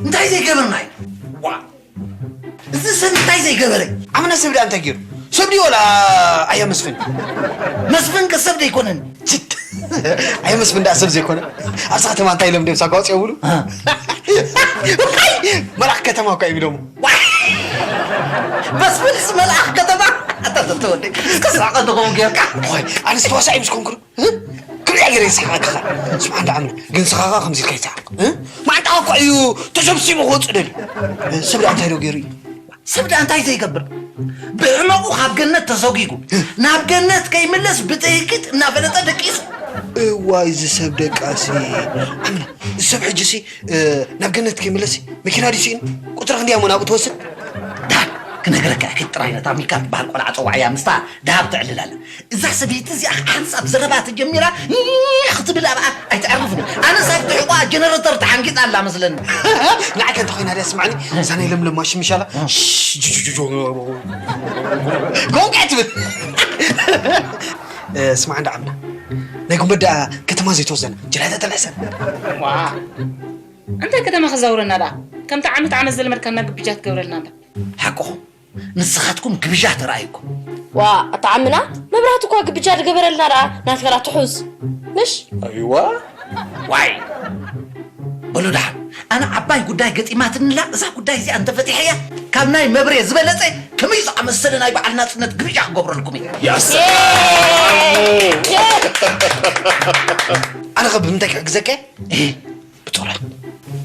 እንታይ ዘይገበርናይ? ዋ፣ እዚ ሰብ እንታይ ዘይገበረ? ኣምነ ሰብ ደኣ እንታይ ገይሩ? ሰብ ድዩ ወላ ኣያ መስፍን? መስፍን ከ ሰብ ደይኮነን? ችት! ኣያ መስፍን ደኣ ሰብ ዘይኮነ? ኣብዛ ከተማ እንታይ ኢሎም ድዮም ሳጓ ኣውፅኦም ብሉ? እ። መልኣኽ ከተማ እኳ እዮም ኢሎሞ። ዋይ! መስፍንስ መልኣኽ ከተማ? ኣታ ተወደይ፣ እስከ ስራቐ ተኾን ጌርካ። ኦይ፣ ኣነስ ተዋሳኢ ምስ ኮንኩ እ? ክሪኣ ገይረ ይስሓቐካ። ስምዓ እንዳ ዓምና፣ ግን ስኻኻ ከምዚ ኢልካ ይስሓቕ። እ? ማዕንጣኻ እኳ እዩ ተሰብሲቡ ክወፅእ ደልዩ። እ፣ ሰብ ደኣ እንታይ ዶ ገይሩ እዩ? ሰብ ደኣ እንታይ ዘይገብር? ብሕመቑ ካብ ገነት ተሰጒጉ፣ ናብ ገነት ከይምለስ ብጥይቂት እናፈለጠ ደቂሱ። እዋይ፣ እዚ ሰብ ደቃሲ። ዓምና፣ እዚ ሰብ ሕጂሲ፣ እ፣ ናብ ገነት ከይምለስ መኪና ድዩ ስኢኑ? ቁፅሪ ክንደይ እሞ ናብኡ ትወስድ? ዳን፣ ክነግረካ እየ፣ ጥራይ ነታ ሚካ ትበሃል ቆልዓ ፀዋዕያ፣ ምስታ ደሃብ ተዕልል ኣላ። እዛ ሰበይቲ እዚኣ ሓንሳብ ዘረባ ተጀሚራ፣ ኒሕ ክትብል ኣብኣ ኣይተዕርፍን። ኣነስ ኣብቲ ሕቖኣ ጀነረተር ተሓንጊጣ ኣላ መስለኒ። ንዓይ ከ እንተኾይና ድያ ስምዓኒ፣ እዛ ናይ ለምለም ማሽን ምሻላ፣ ሽሽ፣ ጁ፣ ጁ፣ ጁ፣ ጁ፣ ጎንቃ ትብል። እ፣ ስማዕ እንዳ ዓምና፣ ናይ ጉንበት ደኣ ከተማ ዘይትወስደና፣ ጀላታ ተልሕሰን። ዋ፣ እንታይ ከተማ ክዛውረና ደኣ? ከምቲ ዓመት ዓመት ዝለመድካና ግብጃ ትገብረልና እንዳ። ሓቅኹም፣ ንስኻትኩም ግብጃ ተራእይኩም። ዋ፣ ኣታ ዓምና፣ መብራህቲ እኳ ግብጃ ዝገበረልና ደኣ ናትካ ደኣ ትሑዝ። ምሽ? ኣይዋ። ዋይ። በሉ ደሓን፣ ኣነ ዓባይ ጉዳይ ገጢማትንላ፣ እዛ ጉዳይ እዚኣ እንተፈቲሐያ፣ ካብ ናይ መብሬ ዝበለጸ ከመይ ዝኣመሰለ ናይ በዓል ናጽነት ግብጃ ክገብረልኩም እየ። ያሰ-፣ ኣነ ኸ ብምንታይ ክሕግዘካ? እ፣ ብጸሎት፣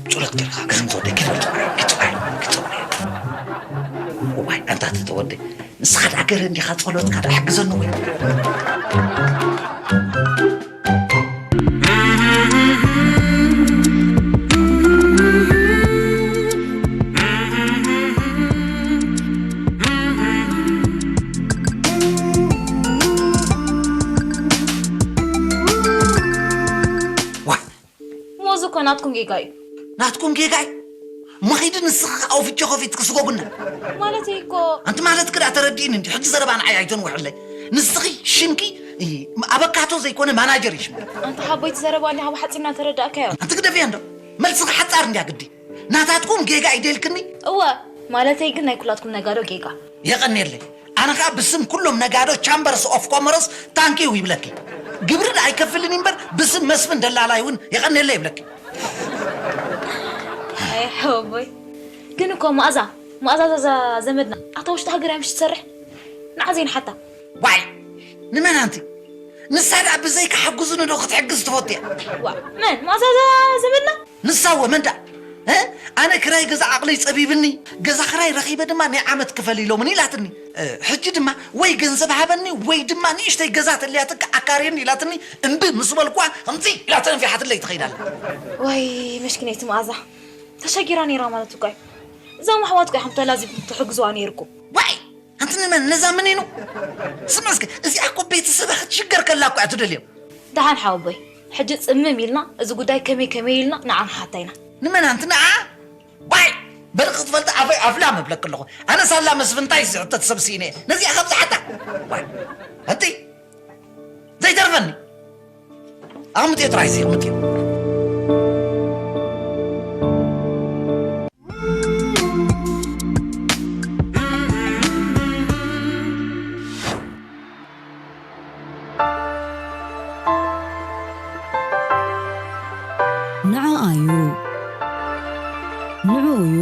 ብጸሎት ገይርካ። ግርም ተወደ፣ ኪድ በል ጸዋይ፣ ኪድ ጸዋይ፣ ኪድ ጸዋይ። እዋይ፣ ኣንታ ተወደ፣ ንስኻ ደኣ ገረ እንዲኻ ጸሎትካ ደኣ ሕግዘኒ ወይ? ዋይ፣ ሞዚ እኮ ናትኩም ጌጋ እዩ። ናትኩም ጌጋ እዩ? መኺድ ንስኺ ከዓ ወፍጮ ከፊትኪ ስጎጉና። ማለተይ እኮ። ኣንቲ ማለትኪ ደኣ ተረዲእኒ እንዲ። ሕጂ ዘረባ ንዓይ ኣይተንውሕለይ። ንስኺ ሽምኪ፣ እ፣ ኣበካቶ ዘይኮነ ማናጀር እዩ ሽምኪ። ኣንታ ሓቦይ እቲ ዘረባ እንዲ ካብ ሓፂር እናተረዳእካዮ። ኣንቲ ግደፍያ እንዶ። መልስኺ ሓፃር እንድያ ግዲ። ናታትኩም ጌጋ እዩ ደልክኒ? እወ፣ ማለተይ ግን ናይ ኩላትኩም ነጋዶ ጌጋ። የቐንየለይ። ኣነ ኸኣ ብስም ኩሎም ነጋዶ ቻምበርስ ኦፍ ኮመሮስ ታንኪዩ ይብለኪ። ግብሪ ደኣ ኣይከፍልን እምበር ብስም መስፍን ደላላይ እውን የቐንየለይ ይብለኪ። ኣይ ሓወቦይ፣ ግን እኮ መኣዛ፣ መኣዛ እዛ ዘመድና ኣብታ ውሽጢ ሃገር እያ ምሽ ትሰርሕ? ንዓ ዘይንሓታ። ዋይ፣ ንመን ኣንቲ? ንሳ ደኣ ብዘይካ ሓጉዝኒ ዶ ክትሕግዝ ትፈቱ እያ? ዋ፣ መን? መኣዛ እዛ ዘመድና? ንሳ እወ፣ መን ደኣ? እ? ኣነ ክራይ ገዛ ዓቕለይ ጸቢብኒ፣ ገዛ ክራይ ረኺበ ድማ ናይ ዓመት ክፈል ኢሎምኒ ኢላትኒ። እ፣ ሕጂ ድማ ወይ ገንዘብ ሃበኒ ወይ ድማ ንእሽተይ ገዛ ተልያትካ ኣካርየኒ ኢላትኒ። እምቢ ምስ በልኳ፣ ከምዚ ኢላ ተንፊሓትለይ ትኸይድ ኣላ። ወይ መስኪነይቲ መኣዛ፣ ተሸጊራ ነይራ ማለት እኮ እዩ። እዞም ኣሕዋት እኮ ኢኹም ተላዚብኩም ትሕግዝዋ ነይርኩም። ዋይ! ኣንቲ ንመን? ነዛ ምኒኑ? ስምዒ እስከ፣ እዚኣ እኮ ቤተሰባ ክትሽገር ከላ እኮ እያ ትደልዮ። ደሓን ሓወቦይ፣ ሕጂ ጽምም ኢልና እዚ ጉዳይ ከመይ ከመይ ኢልና ንዓ ንሓታ ኢና። ንመን ኣንቲ ንዓ? ባይ! በርኺ ክትፈልጢ ኣፈይ ኣፍላ መብለኪ ኣለኹ። ኣነ ሳላ መስፍንታይ ዝሕተት ሰብ ስኢነ እየ። ነዚኣ ካብ ዝሓታ። ባይ! ኣንቲ ዘይተርፈኒ። ኣቕምጥዮ ጥራይ እዚ፣ ኣቕምጥዮ። ንዓኣ እዩ። ንዕኡ እዩ።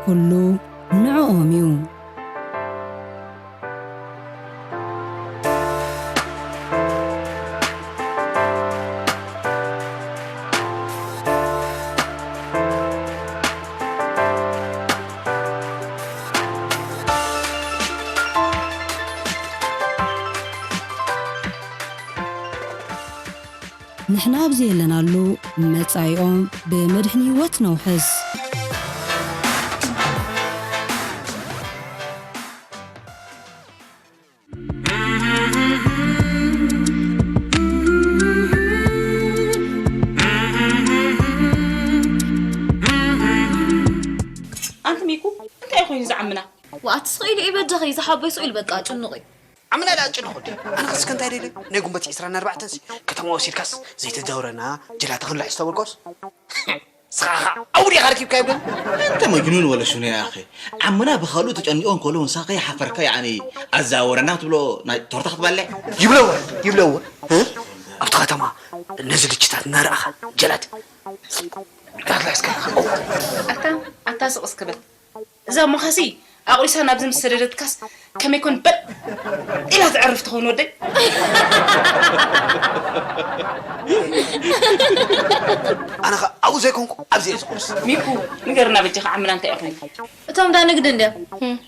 ኩሉ ንዕኦም እዩ። ንሕና ኣብ ዘየለናሉ መጻኢኦም ብመድሕን ህይወት ነውሕስ። ኣንቲ ሚኩ፣ እንታይ ኮይኑ ዝዓምና? ዋኣት ስቕ ኢሉ እዩ በጃኺ፣ ዝሓበይ ስቕ ኢሉ በቃ ጭኑቕ እዩ። ዓምና ደኣ ጭንቕ ወዲ። ኣነ ኸስ ከ እንታይ ደልየ? ናይ ጉንበት ዒስራን ኣርባዕተን ሲ ከተማ ወሲድካስ ዘይተዛውረና ጀላታ ክንልሕስ ተበልኮስ? ስኻ ኸኣ ኣውዲኻ ረኪብካ ይብለኒ። أنت مجنون ولا شنو يا أخي؟ ዓምና ብኻልኡ ተጨኒቑ እንከሎ ንስኻ ከይሓፈርካ ያዕኒ ኣዘዋውረና ክትብሎ ናይ ቶርታ ክትበልዕ? ይብለወ፣ ይብለወ። እ? ኣብቲ ከተማ ነዚ ልችታት እናረኣኻ ጀላት። ዳትላስካ። ኣታ ኣታ ስቕ እስክብል። እዛ እሞ ኸሲ ኣቑሪሳ ናብዚ ምስ ሰደደትካስ ከመይ ኮን በል ኢላ ትዕርፍ ትኸውን ወደይ። ኣነ ኸ ኣብኡ ዘይኮንኩ ኣብዚ እየ ዝቑርስ። ሚኩ ንገርና በጃኻ ዓምና እንታይ ኢኹም? እቶም ዳ ንግዲ እንድዮም።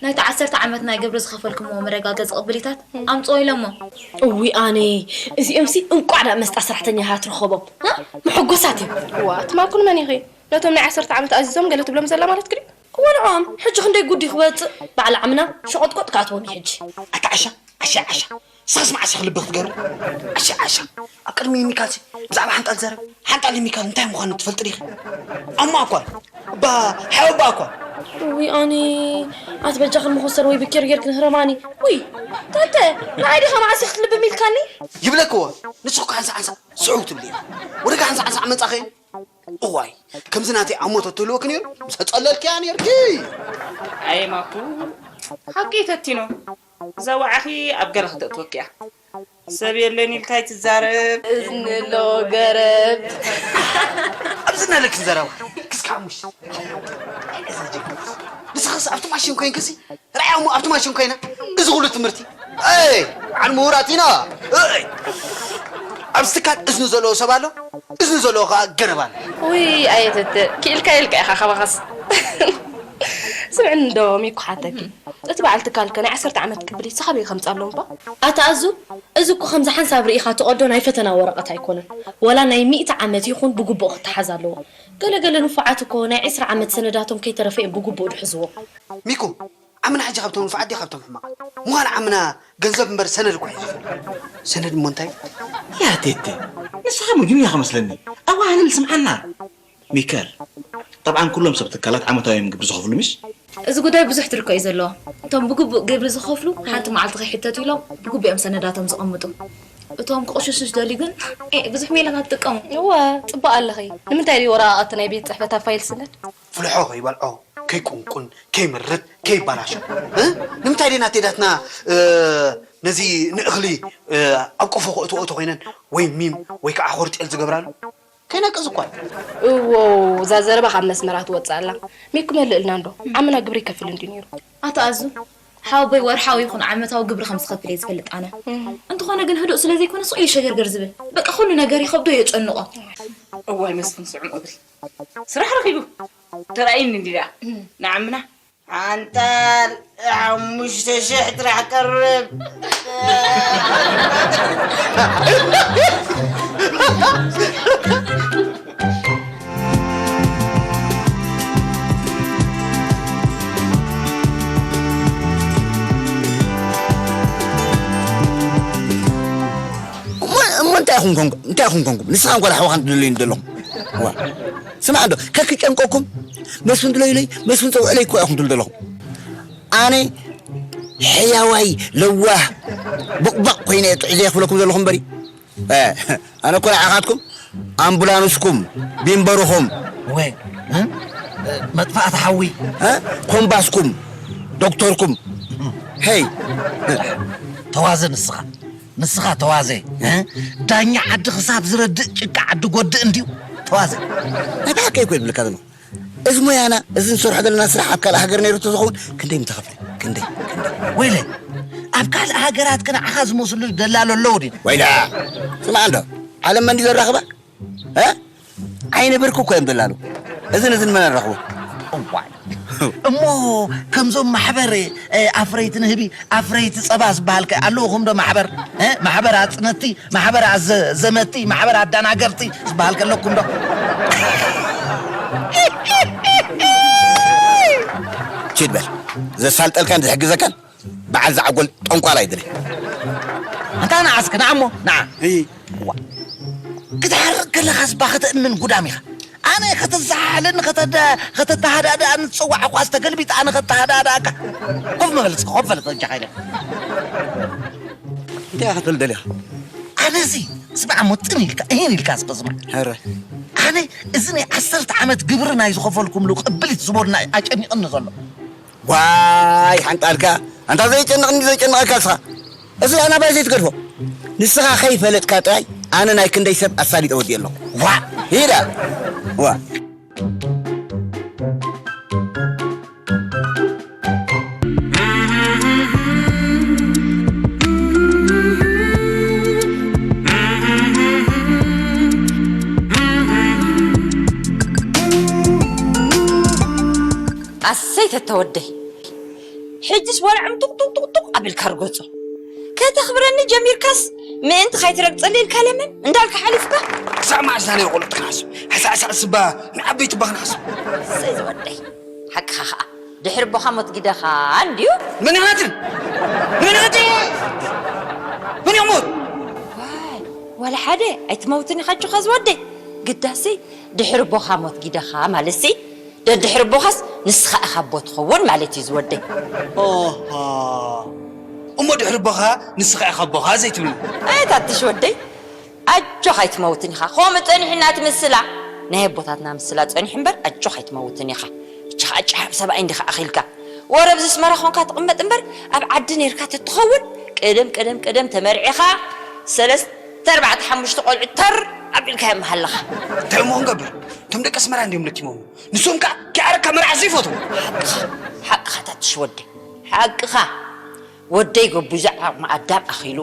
ናይቲ ዓሰርተ ዓመት ናይ ግብሪ ዝኸፈልኩምዎ መረጋገጺ ቅብሊታት ኣምጽኦ ኢሎሞ። እዊ ኣነ እዚኦምሲ እንቋዕ ዳ መስጣ ሰራሕተኛታት ረኸቦም። እ? መሐጎሳት እዮም። እዋ ትማኩን መን ኢኺ? ነቶም ናይ ዓሰርተ ዓመት ኣዚዞም ገለ ትብሎም ዘላ ማለት ክድዩ? እወ ንዕኦም ሕጂ ክንደይ ጉድ እዩ ክወጽእ። በዓል ዓምና ሸቖጥቆጥ ክኣትዎም እዩ ሕጂ። ኣታ ዓሻ፣ ዓሻ፣ ዓሻ። ንስኻስ መዓስ ኢኺ ልቢ ክትገብሪ? ዓሻ፣ ዓሻ። ኣብ ቅድሚ ሚካልሲ ብዛዕባ ሓንጣል ዘረብ። ሓንጣል ሚካል እንታይ ምዃኑ ትፈልጢ ዲኺ? ኣማ እኳ። ባ፣ ሓወባ እኳ። ውይ ኣነ ኣት በጃኽን መኾሰር ወይ ብኬር ጌርክን ህረማኒ። ውይ ተተ፣ ንዓይ ዲኻ መዓስ ኢኺ ክትልብም ኢልካኒ? ይብለክዎ። ንስኺ እኮ ሓንሳእ ሓንሳእ ስዑው ትብሊ ኢኺ። ወደጋ ሓንሳእ ሓንሳእ መጻኺ። እዋይ፣ ከምዚ ናተይ ኣሞቶ ትህልወኪ ነይሩ፣ ምስ ኣጸለልክያ ነይርኪ። ኣይ ማኩ፣ ሓቂ ተቲኖ። እዛ ወዓኺ ኣብ ገለ ክተእትወኪ እያ። ሰብ የለን ኢልካ ኣይትዛረብ። እዝኒ ኣሎ ገረብ። ኣብዚ ነለክ ዘረባ። ክስካ ሓሙሽ። ንስኻስ ኣብቲ ማሽን ኮይንክሲ፣ ርኣያ እሞ ኣብቲ ማሽን ኮይና፣ እዚ ኩሉ ትምህርቲ። ኣይ፣ በዓል ምሁራት ኢና። ኣይ። ኣብዚ ትካል እዝኒ ዘለዎ ሰብ ኣሎ፣ እዝኒ ዘለዎ ኸዓ ገረብ ኣሎ። ውይ፣ ኣየትትእ፣ ክኢልካ ኢልካ ኢኻ ካባኻስ። ስምዕኒ እንዶ ሚኩ ሓተኪ። እቲ በዓል ትካል ከ ናይ ዓሰርተ ዓመት ክብል እዩ፣ ስኻበይ ከምጻ ኣለዎም እባ? ኣታ ኣዙ፣ እዚ እኮ ከምዚ ሓንሳብ ርኢኻ ትቐዶ ናይ ፈተና ወረቐት ኣይኮነን። ወላ ናይ ሚእቲ ዓመት ይኹን ብግቡእ ክተሓዝ ኣለዎ። ገለ ገለ ንፉዓት እኮ ናይ ዕስራ ዓመት ሰነዳቶም ከይተረፈ እዮም ብግቡእ ድሕዝዎ። ሚኩ፣ ዓምና ሕጂ ካብቶም ንፉዓት ድዩ ካብቶም ሕማቓት? ምዃን ዓምና ገንዘብ እምበር ሰነድ እኮ ሒዙ ዘሎ። ሰነድ እሞ እንታይ? ያ ቴቴ፣ ንስኻ መጅኑን ኢኻ መስለኒ። ኣዋህልል ስምዓና። ሚካል፣ ጠብዓን ኩሎም ሰብ ትካላት ዓመታዊ እዮም ግብሪ ዝኸፍሉ ምሽ? እዚ ጉዳይ ብዙሕ ትርኮ እዩ ዘለዎ። እቶም ብግቡእ ግብሪ ዝኸፍሉ ሓንቲ መዓልቲ ከይሕተቱ ኢሎም ብግቡእ እዮም ሰነዳቶም ዘቐምጡ። እቶም ክቕሽሹ ዝደልዩ ግን፣ ኤ፣ ብዙሕ ሜላታት ይጥቀሙ። እወ፣ ጽቡቕ ኣለኺ። ንምንታይ ድዩ ወረቓቕቲ ናይ ቤት ጽሕፈት ኣብ ፋይል ስነድ? ፍልሖ ከይበልዖ፣ ከይቁንቁን፣ ከይምርት፣ ከይበላሾ። እ? ንምንታይ ድዩ ናተይ ዳትና፣ እ፣ ነዚ ንእኽሊ፣ እ፣ ኣብ ቆፎ ከእትዎ ተኾይነን ወይ ሚም ወይ ከዓ ኾርጤል ዝገብራሉ? ከይነቅዝ እኳ እዩ። እዎ፣ እዛ ዘረባ ካብ መስመራ ትወጽእ ኣላ። ሚኩ መልእልና እንዶ፣ ዓምና ግብሪ ይከፍል እንድዩ ነይሩ። ኣታ ኣዙ፣ ሓወቦይ ወርሓዊ ይኹን ዓመታዊ ግብሪ ከም ዝኸፍል እየ ዝፈልጥ ኣነ። እም። እንተኾነ ግን ህዱእ ስለ ዘይኮነ ሱቕ እዩ ሸገርገር ዝብል። በቃ ኩሉ ነገር ይኸብዶ የጨንቖ። እዋይ መስፍን ስዑም እግሪ። ስራሕ ረኺቡ። ተራእይኒ እንዲ ደኣ። እም። ንዓምና ሓንጣል ሓሙሽተ ሽሕ ጥራሕ ቀርብ። ኮንኩም እንታይ ኢኹም ኮንኩም ንስኻ እንኳ ኣሕዋኻን ትደልዩ ዘለኹም ዋ ስማዕ እንዶ ከክጨንቀኩም መስፍን ድለዩለይ መስፍን ፀውዕለይ እኮ ኢኹም ትብሉ ዘለኹም ኣነ ሕያዋይ ለዋህ ቡቕባቕ ኮይነ እየ ጥዑይ ዘይኽብለኩም ዘለኹም በሪ ኣነ እኮ ንዓኻትኩም ኣምቡላንስኩም ቢምበርኹም ወይ እ? መጥፋእቲ ሓዊ እ? ኮምባስኩም ዶክተርኩም ሄይ ተዋዘ ንስኻ ንስኻ ተዋዘ እ? ዳኛ ዓዲ ክሳብ ዝረድእ ጭቃ ዓዲ ጎድእ እንድዩ ተዋዘ ናይ ብሓቂ እኮ ይብልካ ዘለኹ እዚ ሞያና እዚ ንሰርሖ ዘለና ስራሕ ኣብ ካልእ ሃገር ነይሩ ተዝኸውን ክንደይ ምተኸፍለ ክንደይ ክንደይ ወይለ ኣብ ካልእ ሃገራት ከ ንዓኻ ዝመስሉ ደላሎ ኣለዉ ድዩ ወይላ ስማዕ እንዶ ዓለም መን ድዩ ዘራኽባ እ? ዓይኒ ብርኪ እኮ እዮም ደላሉ እዝን እዝን መን ኣራኽቦ እዋይ እሞ ከምዞም ማሕበር ኣፍረይቲ ንህቢ ኣፍረይቲ ፀባ ዝበሃል ከ ኣለውኹም ዶ ማሕበር ማሕበር ኣፅነቲ ማሕበር ኣዘመቲ ማሕበር ኣዳናገርቲ ዝበሃል ከለኩም ዶ ኪድ በል ዘሳልጠልካን ዝሕግዘካን በዓል ዝዓጎል ጠንቋላ ይድለ ኣንታ ንዓ እስኪ ንዓ እሞ ንዓ ክትሓርቕ ከለኻስ ባ ከተእምን ጉዳም ኢኻ ኣነ ከተዘሓሕለኒ ከተተሃዳድኣኒ ዝፀዋዕኳስ ተገልቢጠ ኣነ ከተሃዳድኣካ ኮፍ መበል እስኪ ኮፍ በል ጠጃኻ ኢለ እንታይ ክትብል ደሊኻ ኣነዚ ስማዕ እሞ ጥን ኢልካ እሂን ኢልካ እስኪ ስማዕ ኧረ ኣነ እዚ ናይ ዓሰርተ ዓመት ግብሪ ናይ ዝኸፈልኩምሉ ቅብሊት ዝቦድና ኣጨኒቕኒ ዘሎ ዋይ ሓንጣልካ ኣንታ ዘይጨንቕ እንዲ ዘይጨንቐካ እስኻ እዚ ኣናባይ ዘይትገድፎ ንስኻ ከይፈለጥካ ጥራይ ኣነ ናይ ክንደይ ሰብ ኣሳሊጠ ወዲእ ኣለኹ ዋ ሂዳ ዋ ኣሰይ ተተወደይ ሕጅስ ወላዕም ጡቕ ጡቕ ጡቕ ጡቕ ኣቢልካ ርገጾ። ከተኽብረኒ ጀሚርካስ ምእንቲ ካይትረግጸለይ ኢልካ ለመን እንዳልካ ሓሊፍካ። ክሳዕ መዓስ እታ ናይ ቆልዑ ክትሓስብ? ሕሳእ ሕሳእ ስባ ንዓበይቲ እባ ክንሓስብ። ኣሰይ ዝወደይ ሓቅኻ ኸኣ ድሕሪ ኣቦኻ ሞት ጊደኻ እንድዩ። መን ኢኻ ኣትን? መን ኢኻ ኣትን? መን ኢኻ ሞት? ዋይ ዋላ ሓደ ኣይትመውትን ኢኻ ኣጆኻ ዝወደይ። ግዳሲ ድሕሪ ኣቦኻ ሞት ጊደኻ ማለትሲ ደድሕሪ ኣቦኻስ ንስኻ ኢኻ ኣቦ ትኸውን ማለት እዩ ዝወደይ። ኣሃ እሞ ድሕሪ ኣቦኻ ንስኻ ኢኻ ኣቦኻ ዘይትብልኒ? ኣየት ኣትሽ ወደይ ኣጆኻ ኣይትመውትን ኢኻ። ከምኡ ጸኒሕና እቲ ምስላ ናይ ኣቦታትና ምስላ ጸኒሑ እምበር ኣጆኻ ኣይትመውትን ኢኻ። እቺ ኸኣ ጨሓም ሰብኣይ እንዲኻ ኣኺልካ። ወረ ኣብዚ ኣስመራ ኾንካ ትቕመጥ እምበር ኣብ ዓዲ ኔርካ ተትኸውን ቅድም ቅድም ቅድም ተመርዒኻ ሰለስተ ኣርባዕተ ሓሙሽተ ቆልዑ ተር ኣቢልካዮም ምሃለኻ። እንታይ እሞ ክንገብር እቶም ደቂ ኣስመራ እንድዮም ለኪሞም ንሶም ከዓ ኪኣረካ መርዓ ዘይፈትዉ። ሓቅኻ ሓቅኻ ታትሽ ወደይ ሓቅኻ። ወደይ ገቡዙ ዓቕሚ ኣዳም ኣኺሉ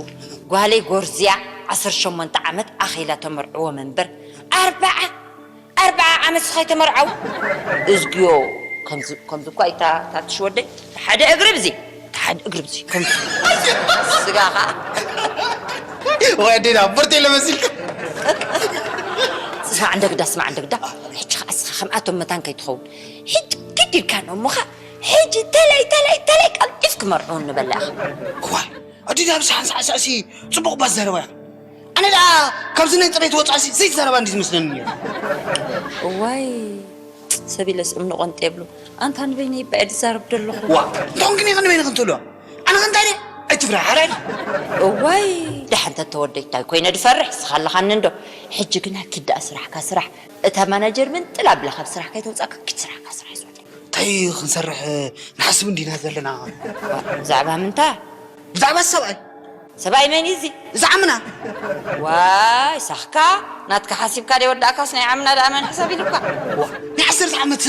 ጓለይ ጎርዝያ ዓሰርተ ሸሞንተ ዓመት ኣኺላ ተመርዕዎም እምበር ኣርብዓ ኣርብዓ ዓመት ስኻ ኣይተመርዓው እዝግዮ ከምዚ እኳ ኢታ ታትሽ ወደይ ሓደ እግሪ ብዚ ሓደ እግሪ ብዚ ከምዚ ስጋ ኸዓ ወይ ኣዴና ብርቴ ለመሲልካ ስማዕ እንደግዳ ስማዕ እንደግዳ ሕጂ ኸዓ ስኻ ከምኣቶም መታን ከይትኸውን ሕጂ ግድ ኢልካ ነሞኻ ሕጂ ተለይ ተለይ ተለይ ቀልጢፍ ክመርዕው ንበላ ኢኻ። እዋይ ኣዲዳ ብሰሓን ሳዕሳዕሲ ጽቡቕ ባስ ዘረባ ኢኻ። ኣነ ደኣ ካብዚ ናይ ጽሬት ወጻእሲ ዘይትዛረባ እንዲ ዝመስለኒ ነይሩ። እዋይ ሰብ ኢለስ እምኒ ቆንጢ የብሉ። ኣንታ ንበይነይ እባ እየ ዝዛረብ ዘለኹ። ዋ እንታይ ኮንክኒ ኢኺ ንበይንኺ ትብልዋ? ኣነ ከ እንታይ ድየ? ኣይትፍርሒ ሓራይ። እዋይ ደሓን ተተወደይ እንታይ ኮይነ ድፈርሕ ስኻ ኣለኻኒ እንዶ። ሕጂ ግና ኪድ ደኣ ስራሕካ ስራሕ። እታ ማናጀር ምንጥል ኣብላ ካብ ስራሕ ከይተውጻእካ ኪድ ስራሕካ ስራሕ ይዞ። እንታይ ክንሰርሕ ንሓስብ እንዲና ዘለና። ብዛዕባ ምንታ? ብዛዕባ ሰብኣይ። ሰብኣይ መን እዩ እዚ? እዚ ዓምና። ዋይ ሳኽካ ናትካ ሓሲብካ ደይ ወዳእካስ ናይ ዓምና ደኣ መን ሕሳብ ኢሉካ? ዋ ናይ ዓሰርተ ዓመት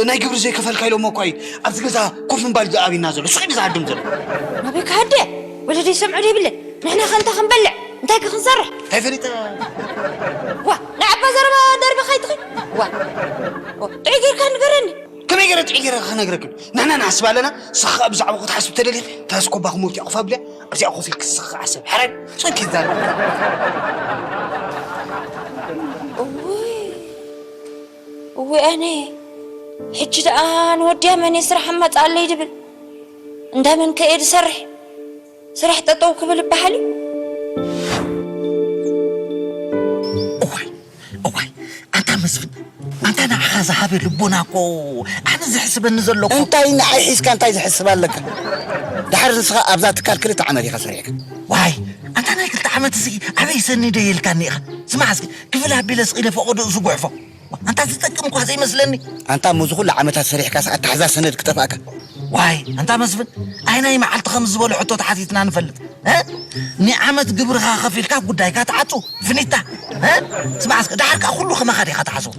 ናይ ግብሪ ዘይከፈልካ ኢሎሞ እኳ እዩ ኣብዚ ገዛ ኮፍ ምባል ኣቢና ዘሎ ስቕ ኢሉ ዝሃድም ዘሎ። ናበይ ክሃደ? ወለደይ ሰምዑ ደይብለ ንሕና ከ እንታይ ክንበልዕ? እንታይ ከ ክንሰርሕ? እንታይ ፈሊጠ? ዋ ናይ ዓባ ዘረባ ደርቢ ካይትኺ? ዋ ጥዑይ ጌርካ ንገረኒ። ከመይ ገይረ ጥዑይ ገይረ ክነግረክን ንሕና ንሓስብ ኣለና ንስኻ ከኣ ብዛዕባኹ ክትሓስብ ተደሊኺ እታ ስኮባ ክመውት እያ ኮፍ ኣብልያ ኣብዚኣ ኮፍ ኢልኪ ንስኺ ከኣ ሓሰብ ሕራይ ሶንኪ ይዛረብ እውይ እውይ ኣነ ሕጂ ደኣ ንወድያ መን ስራሕ ኣማፅኣለይ ድብል እንዳመን ከ እየ ድሰርሕ ስራሕ ጠጠው ክብል ይበሃል እዩ ኣንታ ንዓኻ ዝሃበ ልቦና እኮ ኣነ ዝሕስበኒ ዘሎ እኮ። እንታይ ንዓይ ሒዝካ እንታይ ዝሕስብ ኣለካ? ድሓር ንስኻ ኣብዛ ትካል ክልተ ዓመት ኢኻ ሰሪሕካ። ዋይ፣ ኣንታ ናይ ክልተ ዓመት እዚ ኣበይ ሰኒደ የልካኒ ኢኻ? ስማዕ እስኪ፣ ክፍል ኣቢለ ስቕ ኢለ ፈቐዶኡ ዝጉሕፎ። ኣንታ ዝጠቅም እኳ ዘይመስለኒ። ኣንታ፣ ምስዚ ኩሉ ዓመታት ሰሪሕካስ ኣተሓዛ ሰነድ ክጠፍኣካ? ዋይ፣ ኣንታ መስፍን፣ ኣይናይ መዓልቲ ከም ዝበሉ ሕቶ ተሓቲትና ንፈልጥ። እ? ንዓመት ግብርኻ ከፊልካ ጉዳይካ ትዓጹ። ፍኒታ። እ? ስማዕ እስከ፣ ደሓር ከኣ ኩሉ ከማኻ ዲኻ ትሓስቦ?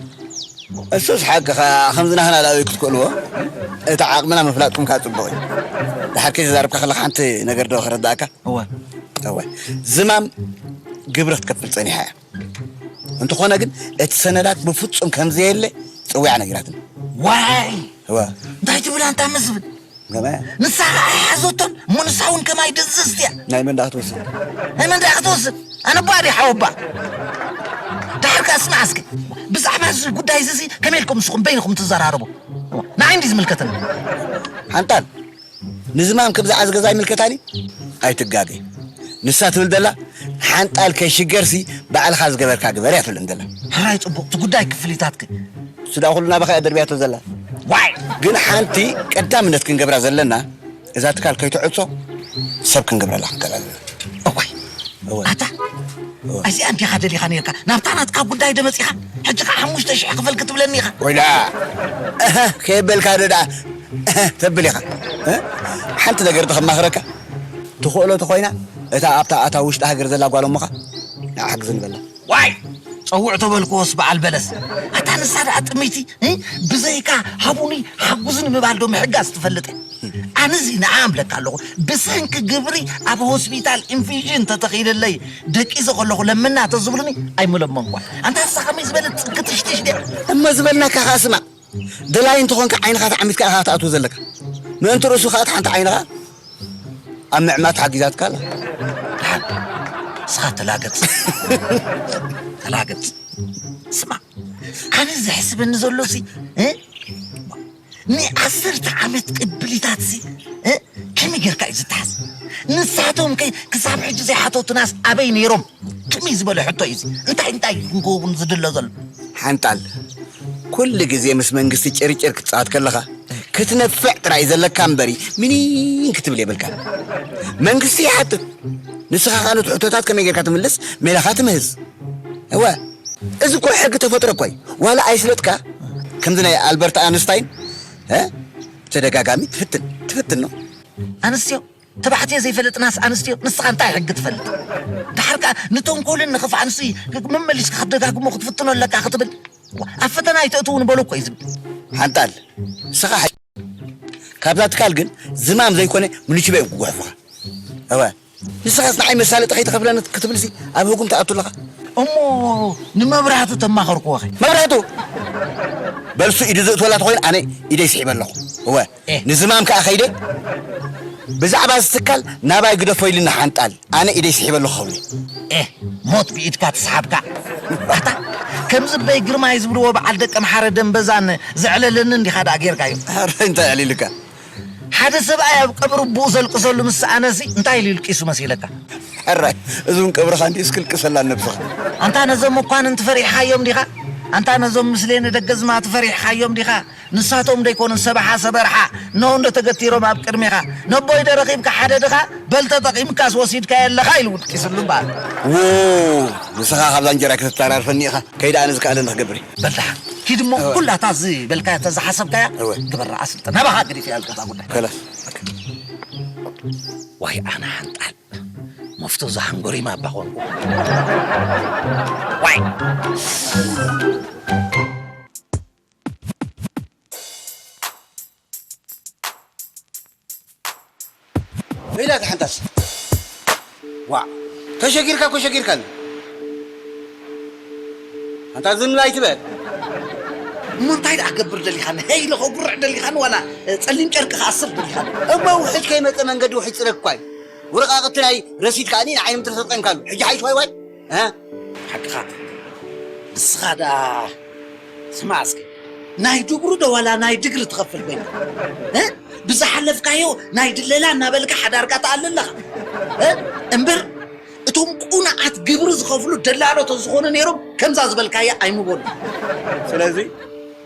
እሱስ ሓቅኻ፣ ከምዚ ናህና ላእዊ ክትክእልዎ፣ እቲ ዓቕምና ምፍላጥኩም ከኣ ጽቡቕ እዩ። ደሓር ከይተዛረብካ ከለኻ ሓንቲ ነገር ዶ ከረዳእካ? እወ። እወ። ዝማም ግብሪ ክትከፍል ጸኒሓ እያ። እንተኾነ ግን እቲ ሰነዳት ብፍጹም ከም ዘየለ ጽዊዓ ነጊራትኒ። ዋይ! እወ። እንታይ ትብል ኣንታ መስፍን? ገበያ። ንሳ ኸዓ ኣይሓዘቶን፣ እሞ ንሳ እውን ከማይ ደንዘዝቲ እያ። ናይ መን ደኣ ክትወስድ? ናይ መን ደኣ ክትወስድ? ኣነ ኣቦኣ ድየ ሓወቦኣ? ደሓር ከኣ ስማዕ እስከ፣ ብዛዕባ እዚ ጉዳይ እዚ ከመይ ኢልኩም ንስኹም በይንኹም ትዘራረቡ? ንዓይ እንድዩ ዝምልከተኒ። ሓንጣል፣ ንዝማም ከምዚ ዓዝገዛ ኣይምልከታን እዩ። ኣይትጋገ። ንሳ ትብል ዘላ፣ ሓንጣል ከይሽገርሲ ባዕልኻ ዝገበርካ ግበር እያ ትብለን ዘላ። ሕራይ ጽቡቕ፣ እቲ ጉዳይ ክፍሊታትክ። እሱ ደኣ ኩሉ ናባኻ እያ ደርብያቶ ዘላ። ዋይ! ግን ሓንቲ ቀዳምነት ክንገብራ ዘለና፣ እዛ ትካል ከይትዕጾ ሰብ ክንገብረላ ክንክእል ኣለና። እዋይ! እወ። ኣታ፣ እወ። እዚኣ እንዲኻ ደሊኻ ነይርካ፣ ናብታ ናትካ ጉዳይ ዶ መጺኻ? ሕጂ ኸዓ ሓሙሽተ ሽሕ ክፈል ክትብለኒ ኢኻ። ወይዳ! እህ፣ ከየበልካ ዶ ደኣ እህ ተብል ኢኻ? እ? ሓንቲ ነገር ዶ ከማኽረካ? ትኽእሎ ተኾይና፣ እታ ኣብታ ኣታ ውሽጢ ሃገር ዘላ ጓል እሞኻ ንዓ ሓግዝኒ በላ። ዋይ! ጸውዕ ተበልክዎስ በዓል በለስ። ኣታ ንሳ ደኣ ጥምይቲ፣ እ? ብዘይካ ሃቡኒ ሓጉዝኒ ምባል ዶ ምሕጋዝ ትፈልጥ? ኣነዚ ንዓ እብለካ ኣለኹ፣ ብሰንኪ ግብሪ ኣብ ሆስፒታል ኢንፊዥን ተተኺለለይ ደቂሰ ከለኹ ለምና ተዝብሉኒ ኣይምለመንኳ። ኣንታ ንሳ ከመይ ዝበለት ክትሽትሽ ድያ? እሞ ዝበልናካ ከኣ ስማዕ። ደላይ እንተኾንካ ዓይንኻ ተዓሚትካ ኢኻ ትኣትዎ ዘለካ። ምእንቲ ርእሱ ከኣ እታ ሓንቲ ዓይንኻ ኣብ ምዕማት ሓጊዛትካ ኣላ። ደሓን፣ ንስኻ ተላገጽ። ተላገጽ። ስማዕ፣ ኣነ ዘሕስበኒ ዘሎሲ፣ እ? ንዓሰርተ ዓመት ቅብሊታትሲ፣ እ? ከመይ ጌርካ እዩ ዝተሓዝ? ንሳቶም ከ ክሳብ ሕጂ ዘይሓተቱናስ ኣበይ ነይሮም? ከመይ ዝበለ ሕቶ እዩ እዚ? እንታይ እንታይ ክንከውን ዝድሎ ዘሎ? ሓንጣል፣ ኩሉ ግዜ ምስ መንግስቲ ጭርጭር ክትጻወት ከለኻ፣ ክትነፍዕ ጥራይ ዘለካ እምበሪ፣ ምኒን ክትብል የብልካን። መንግስቲ ይሓትት፣ ንስኻ ኸኣ ነቲ ሕቶታት ከመይ ጌርካ ትምልስ ሜላኻ ትምህዝ። እወ፣ እዚ እኮ ሕጊ ተፈጥሮ እኮ እዩ። ዋላ ኣይስለጥካ፣ ከምዚ ናይ ኣልበርት ኣንስታይን፣ እ? ተደጋጋሚ ትፍትን፣ ትፍትን ነው። ኣንስትዮ፣ ተባዕትዮ ዘይፈለጥናስ ኣንስትዮ፣ ንስኻ እንታይ ሕጊ ትፈልጥ? ደሓር ከኣ ንተንኮልን ንኽፍኣንሲ መመሊስካ ክትደጋግሞ ክትፍትኖ ኣለካ ክትብል፣ ኣብ ፈተና ኣይተእትዉ ንበሉ እኮ እዩ ዝብል። ሓንጣል፣ ንስኻ ሓ-፣ ካብዛ ትካል ግን ዝማም ዘይኮነ ምንችበ እዮም ክጉሕፉኻ። እወ፣ ንስኻስ ንዓይ መሳለጢ ከይትኸፍለኒ ክትብልሲ ኣብ ህጉም ትኣቱ ኣለኻ። እሞ ንመብራህቱ ተማኸርክዎ ኸ? መብራህቱ! በልሱ ኢዱ ዘእትወላ ተኾይኑ ኣነ ኢደይ ስሒበ ኣለኹ። እወ፣ ኤ። ንዝማም ከኣ ከይደ ብዛዕባ እዚ ትካል ናባይ ግደፎ ኢሉኒ ሓንጣል። ኣነ ኢደይ ስሒበ ኣለኹ ኸብሎ። ኤ፣ ሞት ብኢድካ ትስሓብካ። ኣታ፣ ከምዚ በይ ግርማይ ዝብልዎ በዓል ደቀምሓረ ደምበዛን ዘዕለለኒ እንዲኻ ደኣ ጌርካዮ። ኧረ እንታይ ኣዕሊሉካ? ሓደ ሰብኣይ ኣብ ቀብሪ ኣቦኡ ዘልቅሰሉ ምስ ሰኣነሲ እንታይ ኢሉ ይልቂሱ መሲለካ? ሕራይ፣ እዚ እውን ቀብርኻ እንዲዩስ ክልቅሰላ ነብስኻ። ኣንታ ነዞም መኳንንቲ ፈሪሕኻዮም ዲኻ? ኣንታ ነዞም ምስሌነ ደገዝማቲ ፈሪሕኻዮም ዲኻ? ንሳቶም ዶ ኣይኮኑን ሰብሓ ሰበርሓ ኖ እንዶ ተገቲሮም ኣብ ቅድሜኻ? ነቦይ ዶ ረኺብካ ሓደ ድኻ? በል ተጠቒምካስ ወሲድካዮ ኣለኻ ኢሉ ውድቂስሉ እምበኣር። ዎ፣ ንስኻ ካብዛ እንጀራ ክትተራርፈኒ ኢኻ። ከይደ ኣነ ዝከኣለኒ ክገብር እየ። በል ደሓን ኪድ እሞ እወ። ኩላታ እዚ በልካያ እተ ዝሓሰብካያ እወ። ግበር ደኣ ስልጠ ናባኻ ግዲፍ እያ ዝገዛ ጉዳይ። ከላስ። ዋይ ኣነ ሓንጣል መፍቶ ዝሓንጎሪማ እባ ኾንኩ። ዋይ ሜዳ ተሓንታስ። ዋ፣ ተሸጊርካ እኮ ሸጊርካኒ። ኣንታ ዝም ኣይትበል። እሞ እንታይ ደኣ ክገብር ደሊኻኒ? ሄይ ኢለ ከጉርዕ ደሊኻኒ ዋላ ጸሊም ጨርቂ ክኣስር ደሊኻኒ? እሞ ውሕጅ ከይመጸ መንገዲ ውሕጅ ጽረግ እኳ እዩ። ወረቓቕቲ ናይ ረሲድ ከኣ ንዓይኒ ምትሪ ተጠንካሉ። ሕጂ ሓይሽ ዋይ ዋይ። እ? ሓቅኻ። ንስኻ ደኣ ስማዕ እስከ፣ ናይ ድግሩ ዶ ዋላ ናይ ድግሪ ትኸፍል ኮይንካ? እ? ብዝሓለፍካዮ ናይ ድለላ እናበልካ ሓዳርካ ትኣሊ ኣለኻ። እ? እምበር፣ እቶም ቁኑዓት ግብሪ ዝኸፍሉ ደላሎ ተዝኾኑ ነይሮም፣ ከምዛ ዝበልካያ ኣይምበሉ። ስለዚ